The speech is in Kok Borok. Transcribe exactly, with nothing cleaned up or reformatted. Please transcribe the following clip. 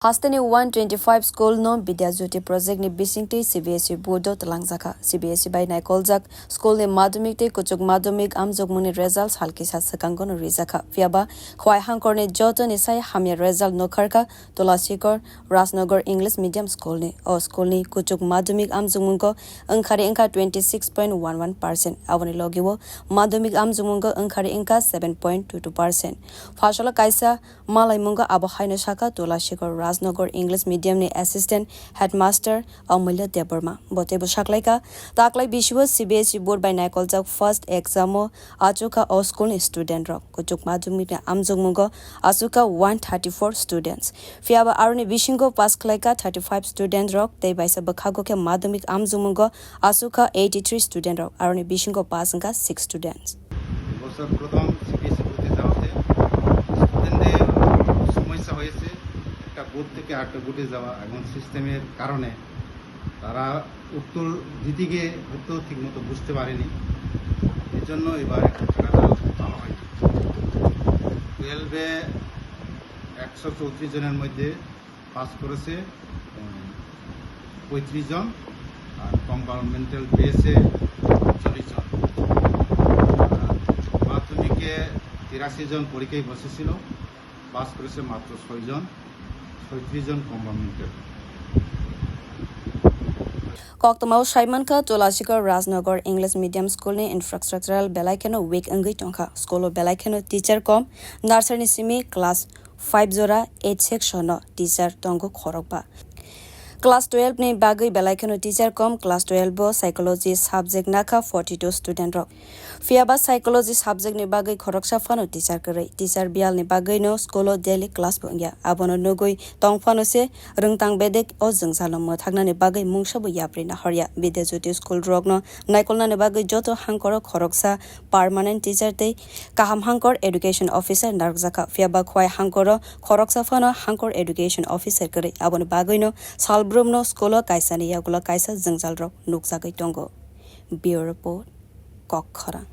Hasteni one twenty-five school no Vidya Jyoti project ni bisingtwi C B S E board o twlangjakha. C B S E bai naikoljak school ni madhyamik tei kuchuk madhyamik amjokmungni result sal kisa swkango no rijakha. Phiyaba Khwai Hangkor ni joto ni sai hamya result nokharkha Tulasikor Rajnagar English Medium School ni. O school ni kuchuk madhyamik amjokmungo wngkhari wngkha twenty six point one one percent. Aboni logi o madhyamik amjokmungo wngkhari wngkha seven point two two percent. Phasalo kaisa malaimungo abo haino sakha Tulasikor Rajnagar English Medium ni Assistant Headmaster Amulya Debbarma. Bo teibo saklaikha, taklai bisio C B S E board bai naikoljak first exam o achukha o school ni student rok. Kuchuk madhyamik ni amjokmungo achukha one thirty four students. Phiyaba aroni bisingo pass khlaikha thirty five student rok tei baisa bwkhago khe madhyamik amjokmungo achukha eighty three student rok. Aroni bisingo pass wngkha six students. এবছর প্রথম সিবিএসই বোর্ডে যাওয়াতে স্টুডেন্টদের সমস্যা হয়েছে। একটা বোর্ড থেকে আরেকটা বোর্ডে যাওয়া এবং সিস্টেমের কারণে তারা উত্তর দিতে গিয়ে হয়তো ঠিকমতো বুঝতে পারেনি, এর জন্য এবার একটু খারাপ ভালো হয়নি। টুয়েলভে একশো চৌত্রিশ জনের মধ্যে পাস করেছে উম, পঁয়ত্রিশ জন, আর কম্পার্টমেন্টাল পেয়েছে চল্লিশ জন। আর মাধ্যমিকে তিরাশি জন পরীক্ষায় বসেছিল, পাস করেছে মাত্র ছয় জন, ছয়ত্রিশ জন compartmental. Koktwmao saimankha, Tulasikor Rajnagar English Medium School ni infrastructural belai kheno weak wngwi tongkha. School o belai kheno teacher kom, nursery ni simi class five jora eight section no teacher tongo khorokba. Class twelve ni bagwi belai kheno teacher kom, class twelve o psychology subject nakha forty two student rok. Phiyaba psychology subject ni bagwi khoroksa phano teacher kwrwi. Teacher biyal ni bagwi no school o daily class bo wngya. Abono nugwi tong phano se rwngtang bedek o jwngjal no mwthaknani bagwi mungsa bo yapri nahorya. Vidya Jyoti school rok no naikolnani bagwi joto hangkoro khoroksa permanent teacher tei kaham hangkor education officer narwkjakha. Phiyaba Khwai hangkoro khoroksa phano hangkor education officer kwrwi. Aboni bagwino salbrumno school o kaisani yagulo kaisa jwngjal rok nukjagwi tongo. Bureau Report, Kokkhorang.